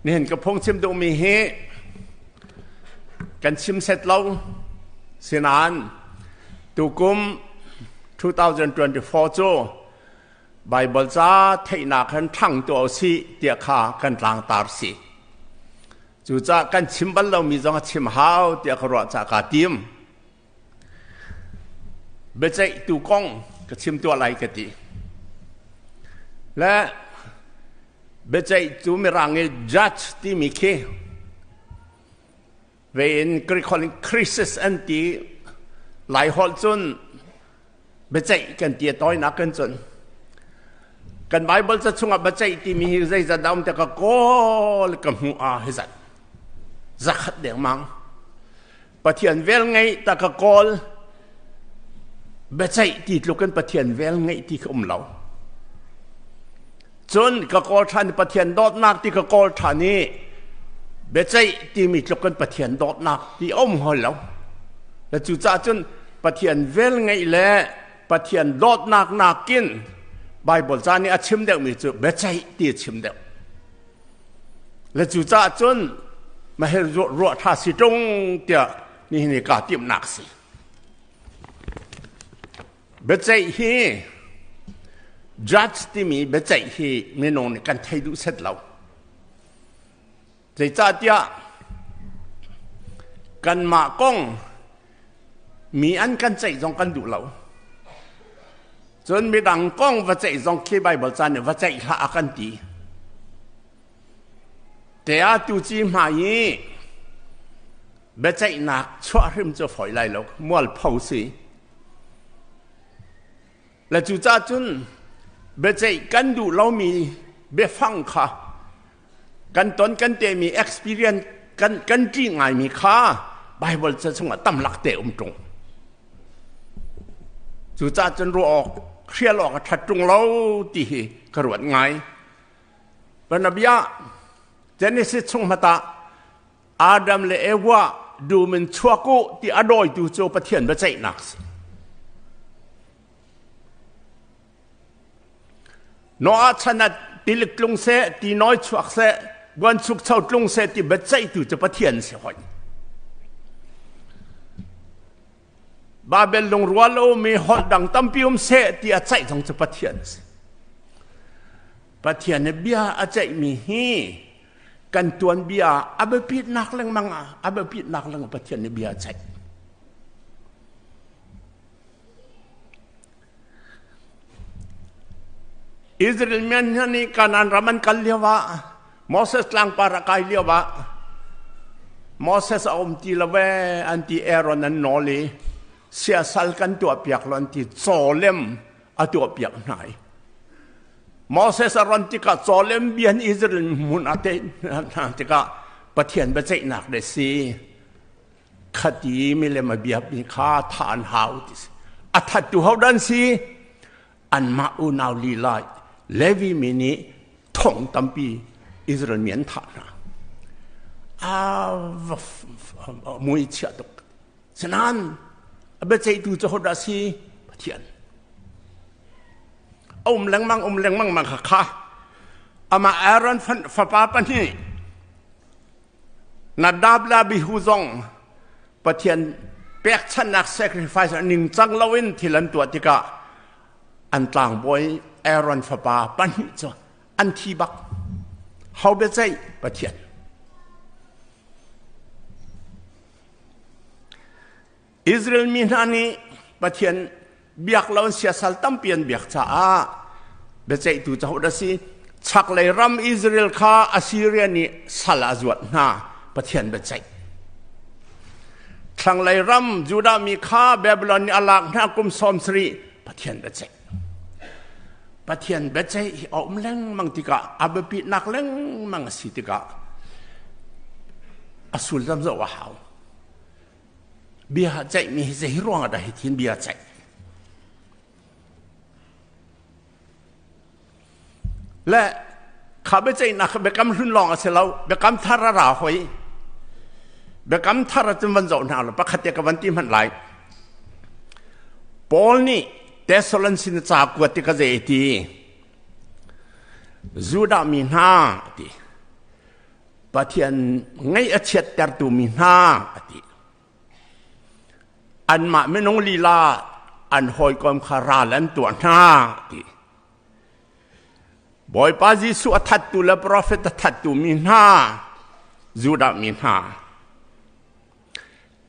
Nihin ka phungchim duhmi hi kan chim set lo sinain tukum 2024 cu Baibal ca theihnak han ṭhang tuah usih tiah kha kan tlangtar si. Cucaah kan chim bal lomi zong a chim hau tiah ka ruah caah kaa tim. Biaceihtu kong ka chim tuah lai ka ti. Le biaceihtu mirang i judge timi khi ve in Greek holh in crisis an ti Lai holh cun biaceih kan ti a tawinak kan cun kan Bible ca chungah biaceih timi hi zeizat dah um te ka kawl ka hmuh a hi zat zakhat dengmang Pathian vel ngeih ta ka kawl biaceih ti tluk in Pathian vel ngeih ti ka um lo cun ka kawl ṭhan i Pathian dawtnak ti ka kawl ṭhan i biaceih timi tluk in Pathian dawtnak ti a um hol lo le cucaah cun Pathian vel ngeih le Pathian dawtnak nakin Bible ca nih a chim deuhmi cu biaceih ti a chim deuh le cucaah cun mahel ruah ṭha si ṭung tiah nihin hi kaa timhnak si. Biaceih hi judge timi biaceih hi minung nih kan thei duh set lo. Zeicahtiah kanmah kong mi an kan ceih zong kan duh lo. Cun midang kong va ceih zong khi Baibal ca nih va ceih hlah a kan ti. Te ah tu ci hmai i biaceihnak chuah hrim cu fawi lai lo mualpho si le cucaah cun biaceih kan duh lomi biafang kha kan ton kan temi experience kan kan ṭih ngaimi kha Bible ca chungah tam lak te um ṭung cucaah cun ruah awk hrial awk a ṭhat ṭung lo ti hi ka ruat ngai Banabia Genesis chung hmata Adam le Eva dum in chuak u ti a dawitu cu Pathian biaceihnak si. Noah chan ah tilik tlung seh, ti nawi chuak seh, buanchukcho tlung seh ti biaceihtu cu Pathian si hoi. Babel lungrual a um i holh dang tampi um seh ti a ceih zong cu Pathian a si. Pathian nih bia a ceihmi hi kan tuanbia a biapitnak lengmang ah a biapitnak lengmang Pathian nih bia a ceih. Israel men hna nih Kanaan ram an kal lio ah Moses tlangpar a kai lio ah Moses a um ti lo ee an ti Aaron an nawl i siasal kan tuahpiak lo an ti cawlem a tuahpiak hna i Moses a ron tikah cawlem bian Israel hmun a te hna tikah Pathian biaceihnak le si khati milem a biakmi kha thah an hau ti si a thattu ho dan si anmah unau lila Levi mi nih thong tampi Israel mi an thah hna a mui chia tuk sanan a biaceihtu cu hodah si Pathian a um lengmang um lengmang mang kha kha amah Aaron fapa pahnih Nadab le Abihu zong Pathian pekchanhnak sacrifice ningcang loin thil an tuah tikah an tlangbawi Aaron fapa pahnih cu an thi bak. Ho biaceih? Pathian. Israel mi hna nih Pathian biak lo in siasal tampi an biak caah biaceihtu cu hodah si? Chaklei ram Israel kha Assyria nih sal a zuat hna Pathian biaceih. Thlanglei ram Judah mi kha Babylon nih a lak hna kum 70 Pathian biaceih. Pathian biaceih hi a um lengmang tikah a biapitnak lengmang a si tikah a sullam zoh a hau. Bia ceihmi hi zei ruangah dah hithin bia ceih? Le kha biaceihnak kha biakam hlun lawng a si lo, biakam thar a ra hoi. Biakam thar ah cun van zoh hna lo, pakhat te ka van ti hmanh lai. Paul nih Thessalon sin ca kuat ti ka zei ti? Judah mi hna ti. Pathian ngaih a chiattertu mi hna a ti. Anmah minung lila an hawikom kha ral an tuah hna a ti. Bawipa Jesuh a thattu le profet a thattu mi hna, Judah mi hna,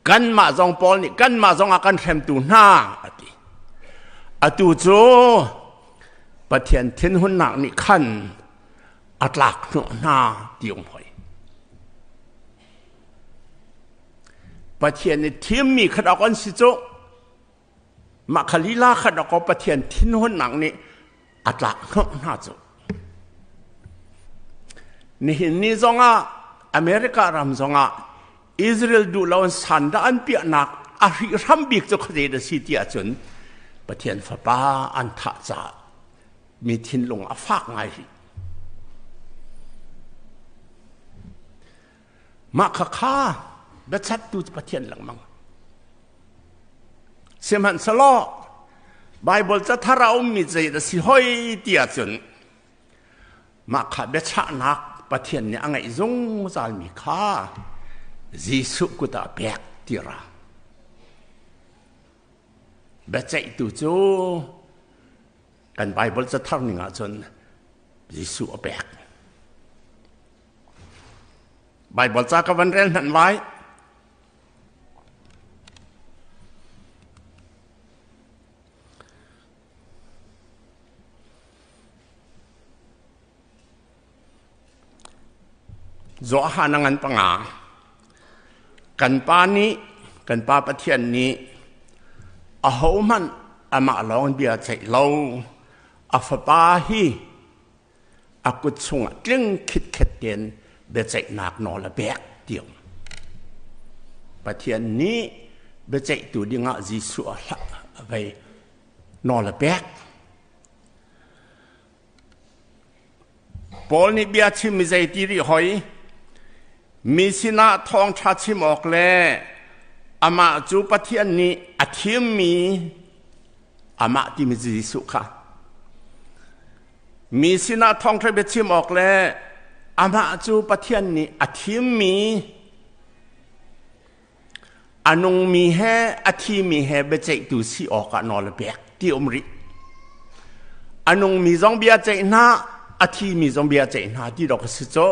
kanmah zong Paul nih kanmah zong ah kan hremtu hna a ti. Atu cu Pathian thinhunnak nih khan a tlak hnawh hna ti um hoi. Pathian nih thimmi kha dok an si cu. Mah kha lila kha dok Pathian thinhunnak nih a tlak hnawh hna cu. Nihin ni zongah America ram zongah Israel duh lo in sanda an piahnak a hrihhram bik cu khuazei dah si ti ahcun Pathian fapa an thah caah mi thinlung a fak ngai rih. Mah khakha biachattu cu Pathian lengmang. Sihmanhsehlaw Baibal cathar a ummi zei dah si hoi ti ahcun mah kha biachahnak Pathian nih a ngeih zungzalmi kha Jesuh kut ah pek ti ra. Biaceihtu cu kan Baibal cathar ning ahcun Jesuh a pek. Baibal ca ka van rel hmanh lai. Johan a ngan panga. Kan pa nih, kan pa Pathian nih ahohmanh amah lawng bia ceih lo. A fapa hi a kut chungah tling khitkhet tein biaceihnak nawl a pek ti um. Pathian nih biaceihtu dingah Jesuh a hlah vei nawl a pek. Paul nih bia chim mi zei ti rih hoi? Mi sinah thawngṭha chim awk le amah cu Pathian nih a thimmi amah timi Jesuh kha mi sinah thawngṭha bia chim awk le amah cu Pathian nih a thimmi a nungmi he a thimi he biaceihtu si awkah nawl a pek ti um rih. A nungmi zong bia ceih hna, a thimi zong bia ceih hna ti dawk a si cu.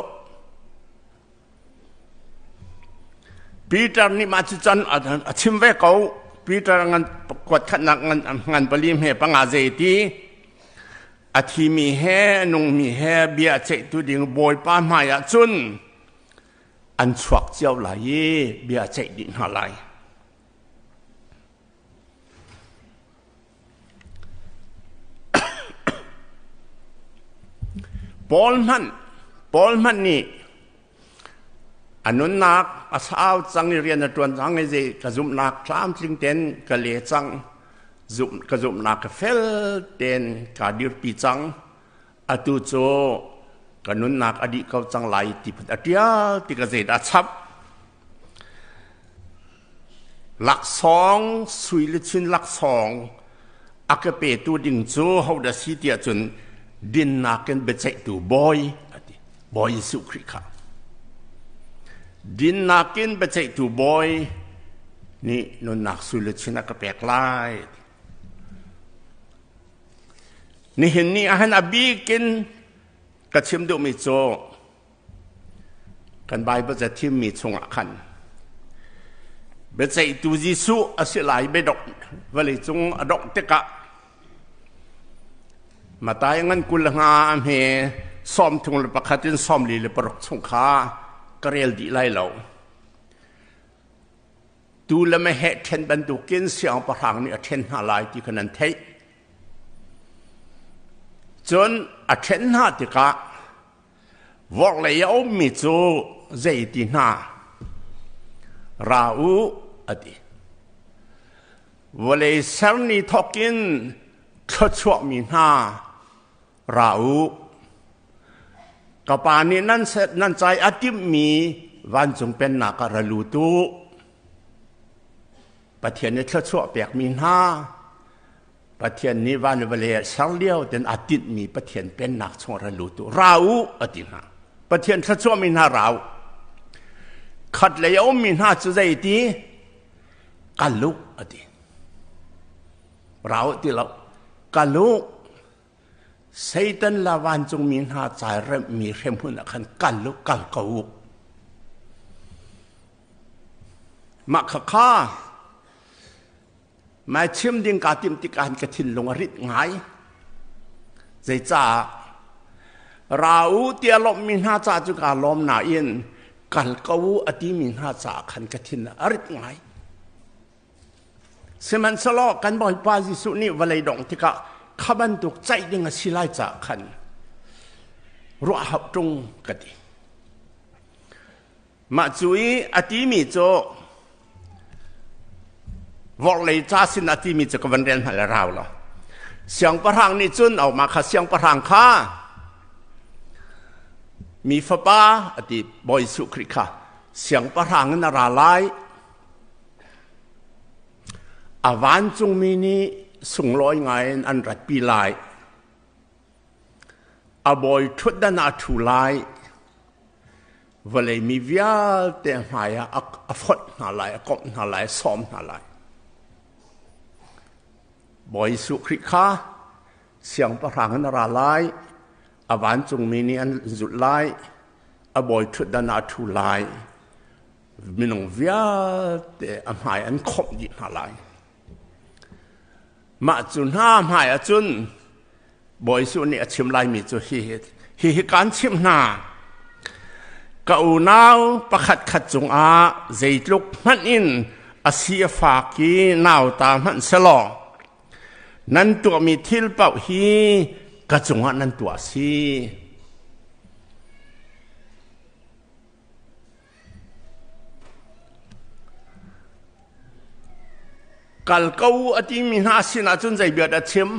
Peter nih mah cu can a chim ve ko. Peter ngan kuat khatnak ngan ngan pali hme panga zei ti a thimi he a nungmi he bia ceihtu ding Bawipa hmai ah cun an chuak cio lai i bia ceih dih hna lai. Paul hmanh Paul hmanh nih a nunnak a sau cang i rian a ṭuan cang i zei ka zumhnak tlamtling tein ka le cang zumh ka zumhnak ka fel tein kaa dirpi cang atu cu ka nunnak a dih ko cang lai ti phun a ṭial ti ka zeidah a chap Laksawng sui le chin laksawng a ka petu ding cu hodah si tiah cun dinnak in biaceihtu bawi a ti. Bawi Jesuh Khrih kha. Dinnak in biaceihtu bawi nih nunnak sui le chin a ka pek lai. Nihin ni ahhin a bik in ka chim duhmi cu Kan Baibal ca thimmi chungah khan biaceihtu Jesuh a si lai biadongh vawleicung a dongh tikah Matai ngan 20 nga a hme 31 in 46 chung kha ka rel dih lai lo. Tu le meheh ṭhen bantukin siangpahrang nih a ṭhen hna lai ti kha nan theih. Cun a ṭhen hna tikah Vorhlei a ummi cu zeiti hna ra u a ti. Vawlei serni thawkin thluachuahmi hna ra u. Ka pa nih nan, nan cai a timhmi vancung pennak ah ra lut u. Pathian nih thluachuah pekmi hna Pathian nih van le vawlei ah ser lio ten aa tinhmi Pathian pennak chung ra lut u ra u a ti hna. Pathian thluachuahmi hna ra u. Khat lei a ummi hna cu zei ti? Kal u a ti. Ra u ti lo. Kal u. Satan la vancungmi hna cai remhmi hremhmun ah khan kal u, kal ko u. Mah khakha Mai chim ding kaa timh tikah ka thinlung a rit ngai. Zeicah ra u tiah lawmhmi hna ca cu kaa lawm nain kal ko u a timi hna caah khan ka thin a rit ngai. Sihmanhsehlaw kan Bawipa Jesuh nih vawlei dongh tikah kha bantuk ceih ding a si lai caah khan ruah hauh ṭung ka ti. Mah cu i a timi cu vorhlei ca sin a timi cu ka van rel hna le rau lo. Siangpahrang nih cun oh mah kha siangpahrang kha mi fapa a ti Bawi Jesuh Khrih kha siangpahrang in a ra lai. A vancungmi nih sunglawi ngai in an ratpi lai. A bawi ṭhutdan ah a ṭhu lai. Vawlei mi vialte hmai ah a fonh hna lai, a komh hna lai, a sawm hna lai. Bawi Jesuh Khrih kha siangpahrang in a ra lai, a vancungmi nih an zulh lai, a bawi ṭhutdan ah a ṭhu lai, minung vialte a hmai an khomh dih hna lai. Mah cu hna hmai ahcun Bawi Jesuh nih a chim laimi cu hihi hihi kaan chimh hna. Ka unau pakhat khat cungah zeitluk hmanh in a si a fak i nauta hmanh selaw nan tuahmi thil paoh hi ka cungah nan tuah a si. Kal ko u a timi hna sinah cun zei bia dah chim?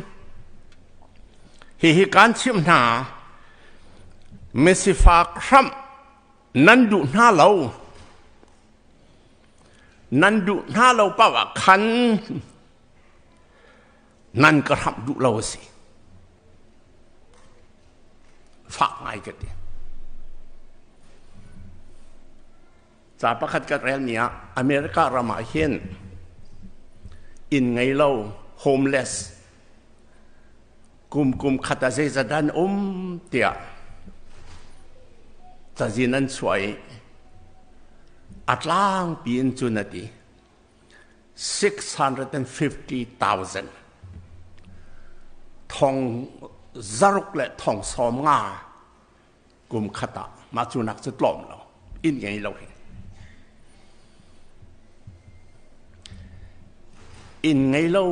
Hihi kaan chimh hna, misifak hramh nan duh hna lo. Nan duh hna lo paoh ah khan nan ka hramh duh lo a si. Fak ngai ka ti. Ca pakhat ka relmi ah America ram ah hin inn ngei lo homeless kum kum khat ah zeizat dah an um tiah cazin an chuah i a tlangpi in cun a ti 650,000 thong zaruk le thong sawm nga kum khat ah mah cu nak cu tlawm lo inn ngei lo hi inn ngei lo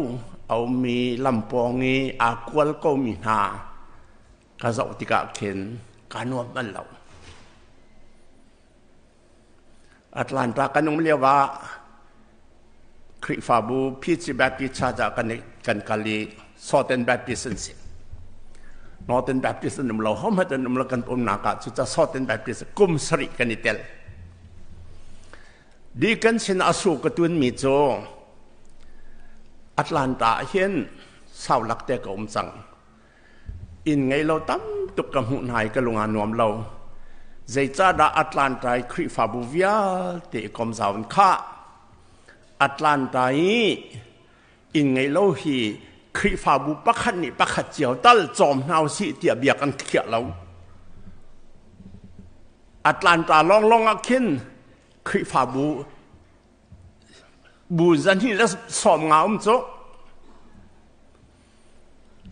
a ummi lampawng i aa kual komi hna ka zoh tikah khin ka nuam bal lo. Atlanta kan um lio ah Khrihfabu Peach Baptist Church ah kan kan kal i Southern Baptist an si. Northern Baptist an um lo, hohmanh an um lo kan umnak ah cuca Southern Baptist kum sarih kan i tel. Deacon sin a su ka tunmi cu Atlanta ah hin sau lak te ka um cang. Inn ngei lo tam tuk ka hmuh hna i ka lung aa nuam lo. Zeicahdah Atlanta i Khrihfabu vialte i kom zau in khah? Atlanta i inn ngei lo hi Khrihfabu pakhat nih pakhat cio tal cawm hna usih tiah bia kan khiah lo. Atlanta lawnglawng ah khin Khrihfabu bu zahnih le sawm nga um cu.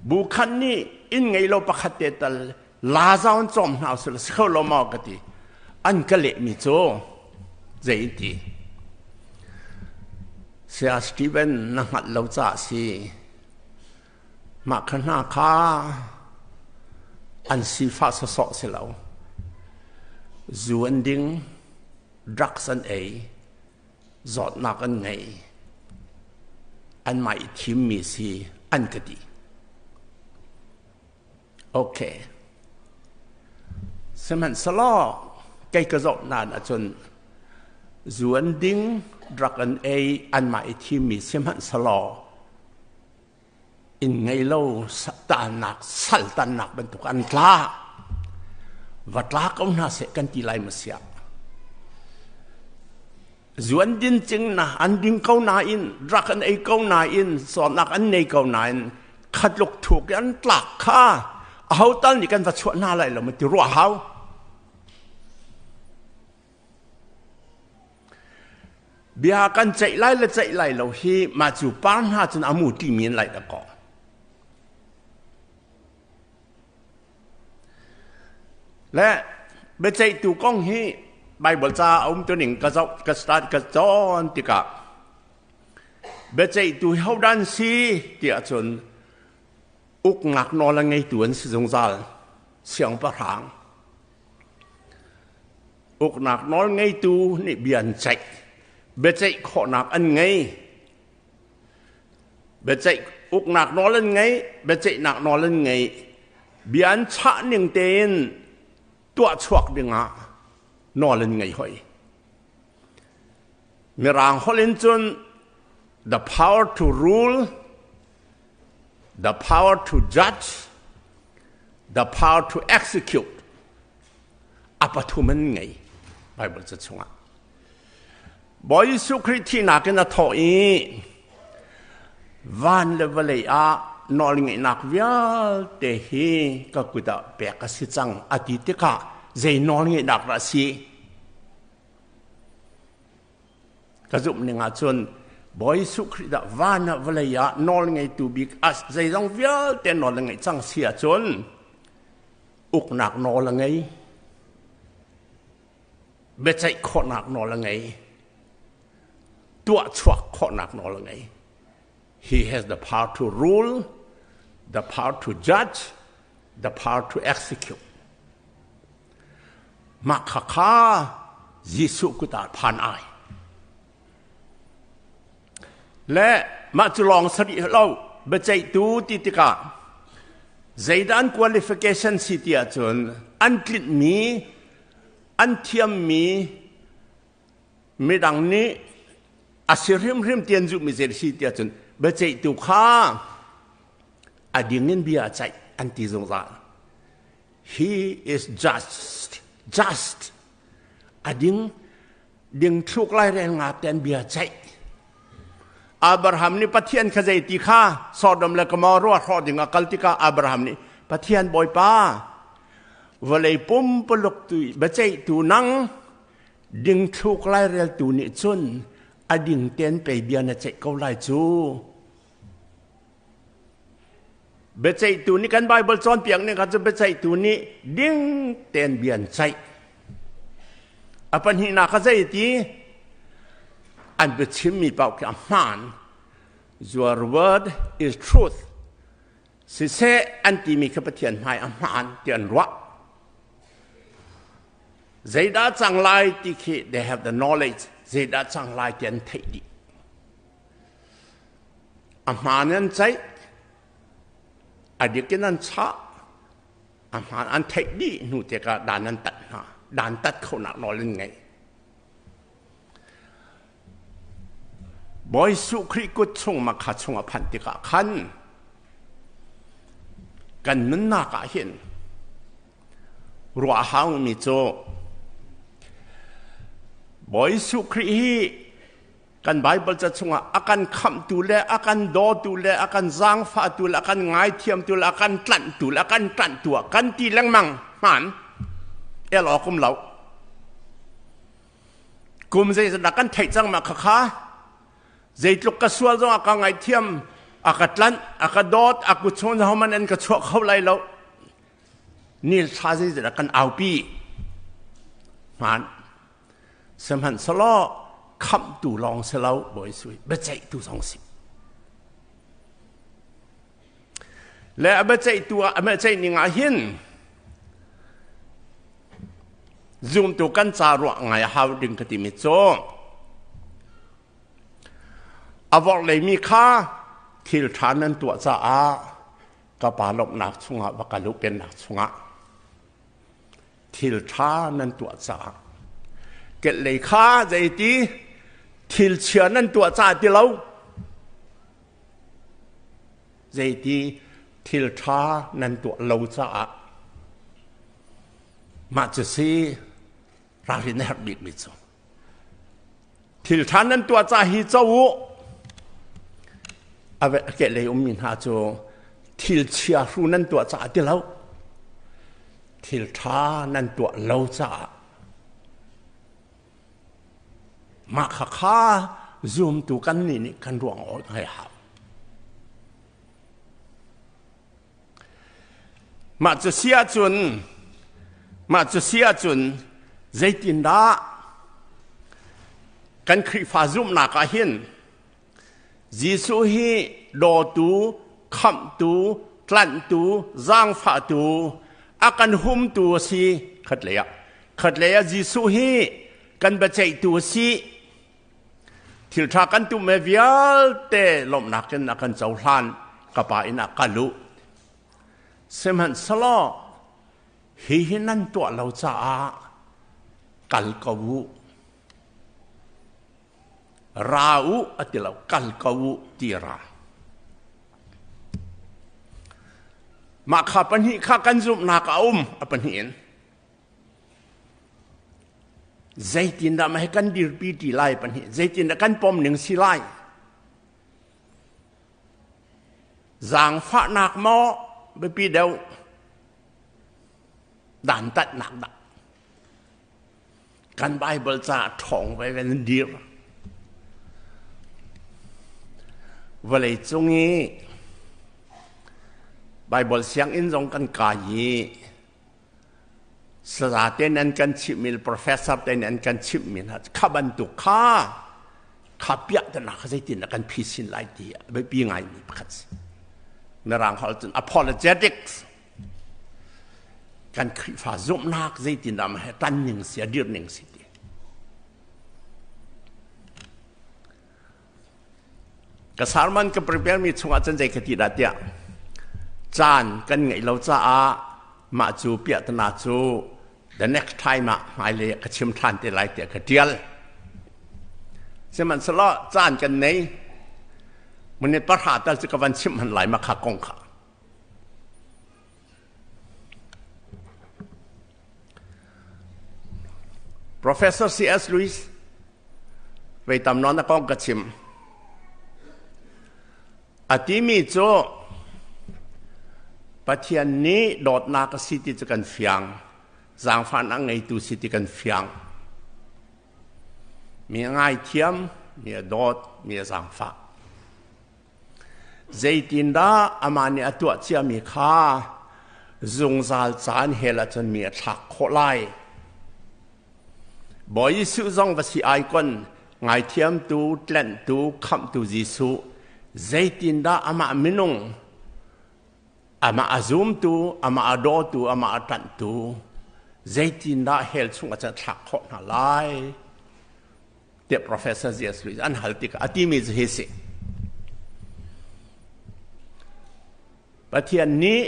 Bu khat nih inn ngei lo pakhat te tal la zau in cawm hna usih si kho lo maw ka ti. An ka lehmi cu zei in ti. Saya Steven na hngalh lo caah si. Mah kha hna kha an sifah sawsawh si lo. Zu an ding, drugs an ei, zawtnak an ngei. Anmah i thimmi si an ka ti. Okay. Sihmanhsehlaw kei ka zoh nain ahcun zu an ding, drug an ei, anmah i thimmi sihmanhsehlaw inn ngei lo tannak saltannak bantuk an tla. Va tla ko hna seh kan ti lai ma siah. Zu an din cing na an ding ko nain rak an ei ko nain sawnak an nei ko nain khatluk thuk i an tlak kha aho tal nih kan va chuah hna lai lo ma ti ruah hau. Bia kan ceih lai le ceih lai lo hi mah cu par hna cun amu timi in lai da kaw. Le biaceihtu kong hi Baibal ca a um tuning ka zoh ka start ka cawn tikah biaceihtu hi hodah an si tiah cun uknak nawl a ngeitu an si zungzal siangpahrang uknak nawl ngeitu nih bia an ceih biaceih khawhnak an ngei Biaceih uknak nawl an ngei, biaceihnak nawl an ngei. Bia an chah ning tein tuah chuak dingah nawl an ngei hoi. Mirang holh in cun the power to rule, the power to judge, the power to execute a pathum an ngei Bible ca chungah. Bawi Jesuh Khrih thihnak in a thawh i van le vawlei ah nawlngeihnak vialte hi ka kut ah pek a si cang a ti tikah zei nawlngeihnak dah a si? Ka zumh ning ahcun Bawi Jesuh Khrih dah van ah vawlei ah nawlngeitu bik zeizong vialte nawl a ngeih cang si ahcun uknak nawl a ngei. Biaceih khawhnak nawl a ngei. Tuah chuak khawhnak nawl a ngei. He has the power to rule, the power to judge, the power to execute. Mah khakha Jesuh kut ah phan ai. Le mah cu lawng sarih lo biaceihtu ti tikah zeidah an qualification si ti ahcun an tlinhmi an thiammi midang nih a si hrimhrim ti an zumhmi zei si ti ahcun biaceihtu kha a ding in bia a ceih an ti zungzal. He is just, just. A ding, ding thluk lai rel nga ten bia ceih. Abraham nih Pathian kha zei ti kha Sodom le Gomorrah hrawh ding a kal tikah Abraham nih Pathian Bawipa vawlei pumpuluk tu biaceihtu nang ding thluk lai reltu nih cun a ding ten pei bia na ceih ko lai cu Biaceihtu nih kan Baibal cawnpiak ning kha cu biaceihtu nih ding tein bia an ceih. A pahnihnak kha zei ti? An biachimmi paoh khi a hmaan. Your word is truth. Siseh an timi kha Pathian hmai a hmaan ti an ruah. Zeidah cang lai ti khi they have the knowledge. Zeidah cang lai ti an theih dih. A hmaan an ceih, a dik in an chah, a hmaan an theih dih hnu tikah dan an tat hna. Dan tat khonak nawl an ngei. Bawi Jesuh Khrih kut chung makha chung a phanh tikah khan kan nunnak ah hin ruah a haumi cu Bawi Jesuh Khrih hi Kan Baibal ca chungah a kan khamhtu le a kan dawtu le a kan zaangfahtu le a kan ngaithiamtu le a kan tlanhtu le a kan ṭanhtu ah kan ti lengmang hmaan el awk um lo. Kum zeizat kan theih cang ma khakha zeitluk ka sual zong a ka ngaithiam a ka tlanh a ka dawt a kut chung homan an ka chuah kho lai lo ni thla zeizat kan aupi hmaan Sihmanhsehlaw khamhtu lawng si lo Bawi Jesuh biaceihtu zong si. Le a biaceihtu ah a biaceih ning ah hin zumtu kan ca ruah ngai a hau ding ka timi cu a vorhleimi kha thil ṭha nan tuah caah ka pa lawmhnak chungah va kal u pennak chungah Thil ṭha nan tuah caah kehlei kha zeiti thil chia nan tuah caah ti lo zeiti thil ṭha nan tuah lo caah mah cu si ralrin a herh bikmi cu. Thil ṭha nan tuah ca hi co u. A kehlei ummi hna cu thil chia hru nan tuah caah ti lo. Thil ṭha nan tuah lo caah mah khakha zumtu kan nih nih kan ruang awk ngai hau. Mah cu si ahcun mah cu si ahcun zeitindah kan Khrihfa zumhnak ah hin Jesuh hi dawtu, khamhtu, tlanhtu, zaangfahtu, a kan humtu a si khatlei ah. Khatlei ah Jesuh hi kan biaceihtu a si. Thilṭha kan tum he vialte lawmhnak in a kan cohlan ka pa inn ah kal u. Sihmanhsehlaw hihi nan tuah lo caah kal ko u. Ra u a ti lo, kal ko u ti ra. Mah kha pahnih kha kan zumhnak a um a pahnih in. Zeitindah mah hi kan dirpi ti lai pahnih, zeitindah kan pom ning si lai? Zaangfahnak maw biapi deuh dantatnak dah? Kan Bible ca ṭhawng ve ve nan dir. Vawlei cung i Bible sianginn zong kan kai i Saza te nan kan chimhmi le professor te nan kan chimhmi hna kha bantuk kha kha piah te nak zeitin kan phisin lai ti a biapi ngaimi pakhat si. Mirang holh cun apologetics kan Khrihfa zumhnak zeitin dah he tan ning si a dir ning si ti. Ka sermon ka prepare mi chungah cun zei ka ti dah tiah caan kan ngeih lo caah mah cu piahtana cu the next time ah hmailei ah ka chim ṭhan te lai tiah ka ṭial. Sihmanhsehlaw caan kan nei. Minute pahra tal cu ka van chimh han lai ma kha kong kha. Professor C.S. Lewis Vei tam nawn a kong ka chim. A timi cu Pathian nih dawtnak a si ti cu kan fiang. Zaangfahnak ngeitu si ti kan fiang. Mi a ngaithiam, mi a dawt, mi a zaangfah. Zeitindah amah nih a tuah ciami kha zungzal caan hell ahcun mi a thlak khawh lai? Bawi Jesuh zong va si ai kon ngaithiamtu, tlenhtu, khamhtu Jesuh zeitindah amah minung, amah a zumtu, amah a dawtu, amah a ṭanhtu zeitindah hell chung ah cun a thlak khawh hna lai? Tiah Professor C.S. Lewis an hal tikah a timi cu hi si. Pathian nih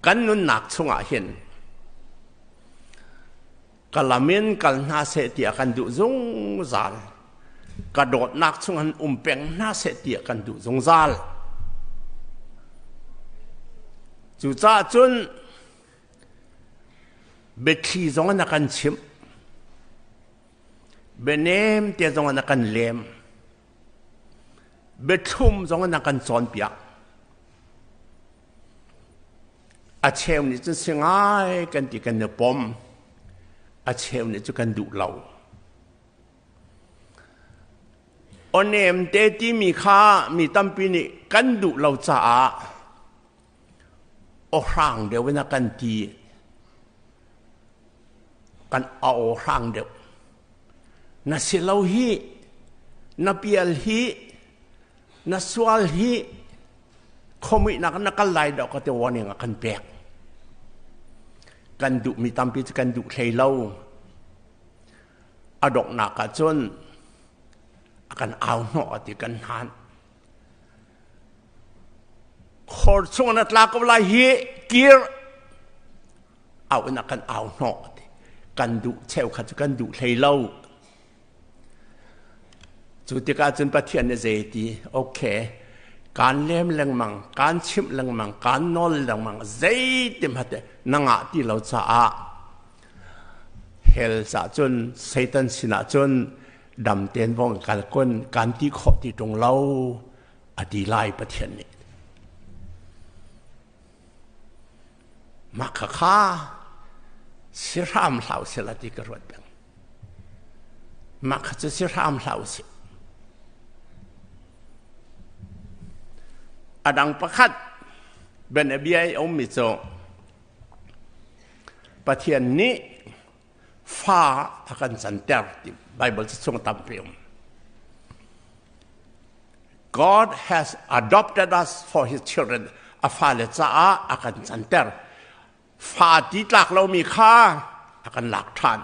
kan nunnak chungah hin ka lam in kal hna seh tiah kan duh zungzal. Ka dawtnak chung han um peng hna seh tiah kan duh zungzal. Cucaah cun Biathli zong in a kan chimh. Bianem te zong in a kan lem. Biathlum zong in a kan cawnpiak. A cheu nih cun si ngai kan ti kan i pom. A cheu nih cu kan duh lo. Awnem te timi kha mi tampi nih kan duh lo caah aw hrang deuh in a kan ti. Kan aw hrang deuh. Na si lo hi, na pial hi, na sual hi, khuamuihnak na kal lai dawh ka ti warning a kan pek. Kan duhmi tampi cu kan duh hlei lo. A donghnak ah cun a kan au hnawh a ti kan hnan. Khor chung na tla ko lai hi kir au in a kan au hnawh ti. Kan duh cheukhat cu kan duh hlei lo. Cu tikah cun Pathian nih zei ti okay kaan lem lengmang kaan chimh lengmang kaan nawl lengmang zeitim hate na ngah ti lo caah hell cah cun Satan sinah cun Dam tein vong kal kun kan ti khawh ti ṭung lo a ti lai Pathian nih. Mah khakha si hram hlah usih la ti ka ruat peng. Mah kha cu si hram hlah usih. A dang pakhat bianabia i a ummi cu Pathian nih fa a kan canter ti Bible cu chung tampi um. God has adopted us for his children. A fale caah a kan canter. Fa ti tlak lomi kha a kan lak ṭhan.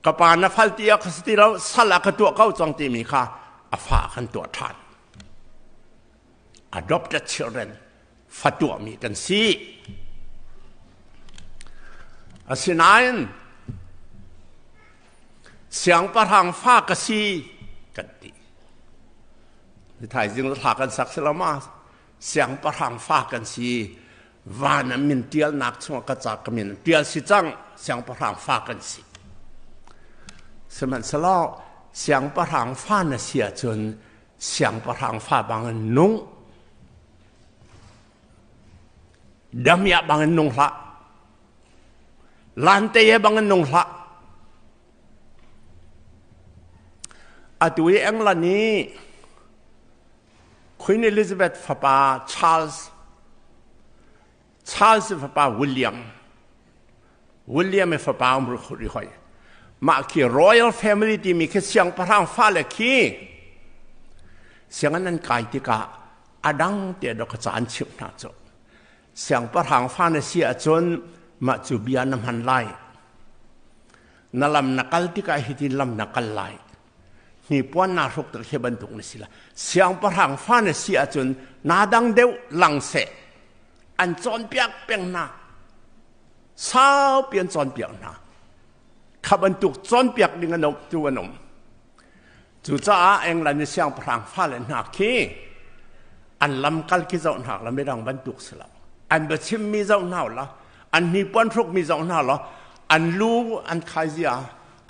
Ka pa na fal ti a ka si ti lo, sal a ka tuah ko cang timi kha a fa a kan tuah ṭhan. Adopted children, fa tuahmi kan si. Asinain, siangpahrang fa ka si kan ti. Thaizing thla kan sak si lo ma? Siangpahrang fa kan si. Van a min tialnak chungah ka ca ka min tial si cang siangpahrang fa kan si. Sihmanhsehlaw siangpahrang fa na si ahcun siangpahrang fa bangin nung damiah bangin nung hlah lante ye bangin nung hlah atu i England i Queen Elizabeth fapa Charles Charles fapa William William i fapa um ri hoi mah khi royal family timi khi siangpahrang fale khi sianginn an kai tikah a dang te dok ca an chimh hna cu siangpahrang fa na si ahcun mah cu bia na hman lai na lam na kal tikah hitin lam na kal lai hnipuan naa hruk tik hi bantuk na si la siangpahrang fa na si ahcun naa dang deuh lang seh an cawnpiak peng hna saupi an cawnpiak hna kha bantuk cawnpiak ding an um tu an um cucaah England i siangpahrang fale hna khi an lamkal khi zoh hna la midang bantuk si lo an biachimmi zoh hna la an hnipuan hrukmi zoh hna la an lu an khai zia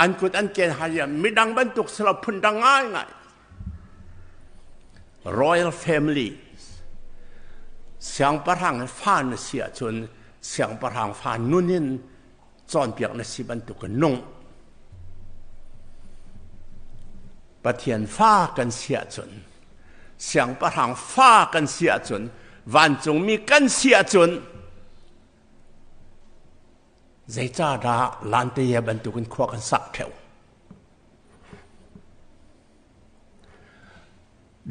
an kut an ken hai midang bantuk si lo phundang ngaingai royal family siangpahrang fa na si ahcun siangpahrang fa nun in cawnpiak na si bantuk in nung Pathian fa kan si ahcun siangpahrang fa kan si ahcun vancungmi kan si ahcun Zeicahdah lanteye bantukin khua kan sak ṭheo?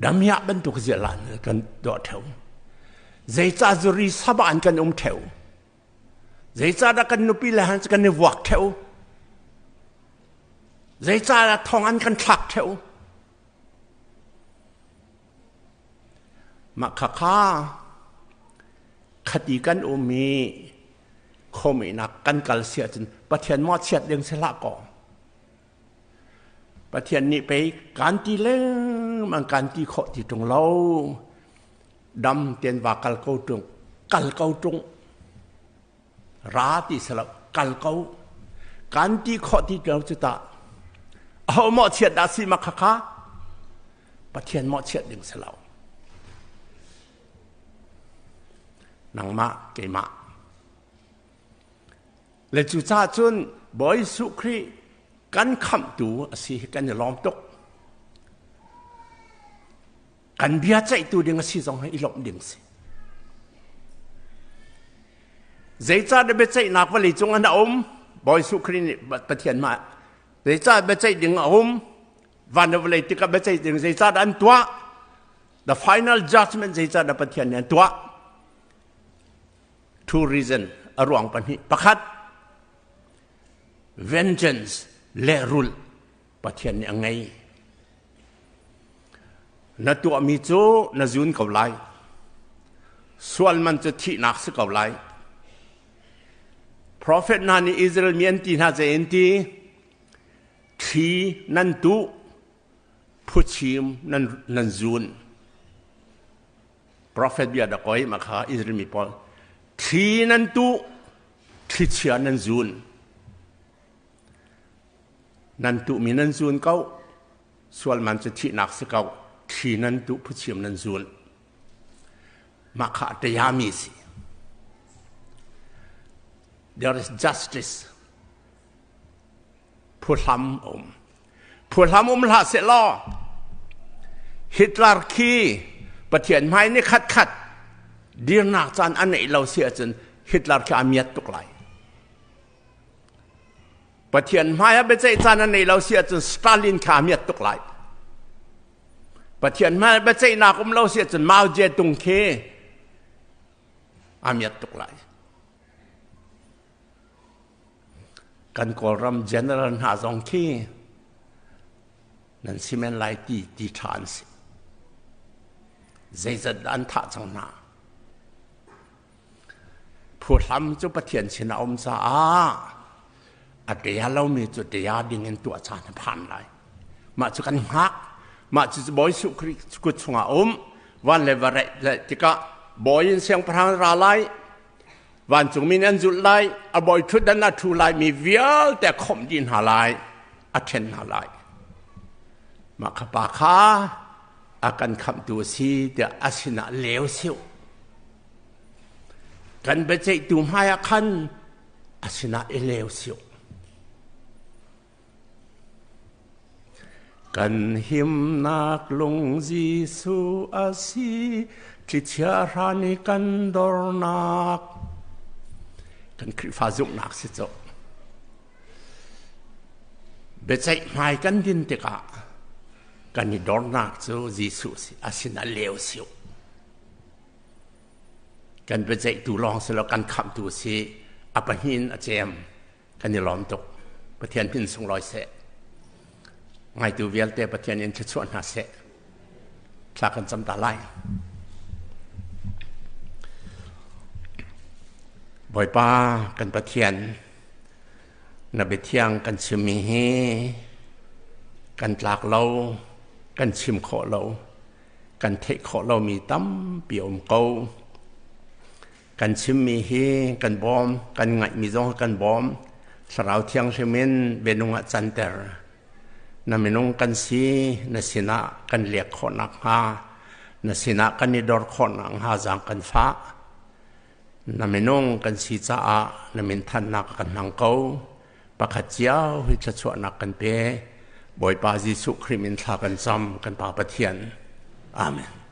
Damiah bantuk zialan kan tuah ṭheo. Zeicah zuri sabah in kan um ṭheo? Zeicahdah kan nupi le han kan i vuak ṭheo? Zeicahdah thong an kan thlak ṭheo? Mah khakha khati kan um i khawmihnak kan kal si ahcun Pathian mawhchiat ding si hlah kaw. Pathian nih pei kan ti lengmang kan ti khawh ti ṭung lo. Dam ten va kal ko ṭung, kal ko ṭung. Ra ti si lo, kal ko. Kan ti khawh ti lo cu tah. Aho mawhchiat dah si ma khakha? Pathian mawhchiat ding si lo. Nangmah, keimah. Le cucaah cun Bawi Jesuh Khrih kan khamhtu a si hi kan i lawm tuk. Kan bia ceihtu ding a si zong hi i lawmh ding si. Zeicahdah biaceihnak vawlei cung ah a um? Bawi Jesuh Khrih nih Pathian mah zeicah biaceih ding a um? Van le vawlei tikah biaceih ding zeicahdah an tuah? The final judgment zeicahdah Pathian nih an tuah? Two reason a ruang pahnih. Pakhat, vengeance lehrulh Pathian nih a ngei. Na tuahmi cu na zun ko lai. Sual man cu thihnak si ko lai. Prophet hna nih Israel mi an ti hna zei an ti? Thli nan tuh, phuchim nan, nan zun. Prophet bia da koi ma kha Israel mi pawl thli nan tuh, thlichia nan zun. Nan tuhmi nan zun ko. Sual man cu thihnak si ko. Thli nan tuh phuchim nan zun. Mah kha a tayami si. There is justice. Phuhlam um. Phuhlam um hlah seh law Hitler khi Pathian hmai ni khat khat dirnak caan a neih lo si ahcun Hitler khi a miat tuk lai. Pathian hmai ah biaceih caan a neih lo si ahcun Stalin kha a miat tuk lai. Pathian hmai ah biaceihnak um lo si ahcun Mao Zedong khi a miat tuk lai. Kan Kawlram general hna zong khi nan si men lai ti ti ṭha an si. Zeizat dah an thah cang hna. Phuhlam cu Pathian sin a um caah a ṭia lomi cu ṭia ding in tuah caan a phan lai. Mah cu kan hngak. Mah cu Bawi Jesuh Khrih kut chungah um. Van le va reih tikah bawi in siangpahrang ra lai. Vancungmi nih an zulh lai. A bawi ṭhutdan a ṭhu lai mi vialte a khawmh dih hna lai. A ṭhen hna lai. Mah kha pa kha a kan khamhtu a si tiah a sinah leo siu. Kan biaceihtu hmaiah khan a sinah i leo siu. Kan himnak lung Jesuh a si, thlichia hran i kan dornak. Kan Khrihfa zumhnak si cu. Biaceih hmai kan din tikah kan i dornak cu Jesuh si, a sinah leo siu. Kan biaceihtu lawng si lo kan khamhtu si a pahnih in a cem kan i lawm tuk. Pathian min sunglawi seh. Ngaitu vialte Pathian in thluachuah hna seh. Thla kan cam ta lai. Bawipa kan Pathian na biathiang kan chimmi hi kan tlak lo kan chim khawh lo kan theih khawh lomi tampi a um ko. Kan chimmi hi kan bawm, kan ngaihmi zong kan bawm. Thlarau Thianghlim in bianung ah canter. Na minung kan si, na sinah kan lek khawh nakhnga, na sinah kan i dor khawh nakhnga zaang kan fah. Na minung kan si caah na minthannak kan hmang ko. Pakhat cio hi thluachuahnak kan pe. Bawipa Jesuh Khrih min thla kan cam, kan Pa Pathian. Amen.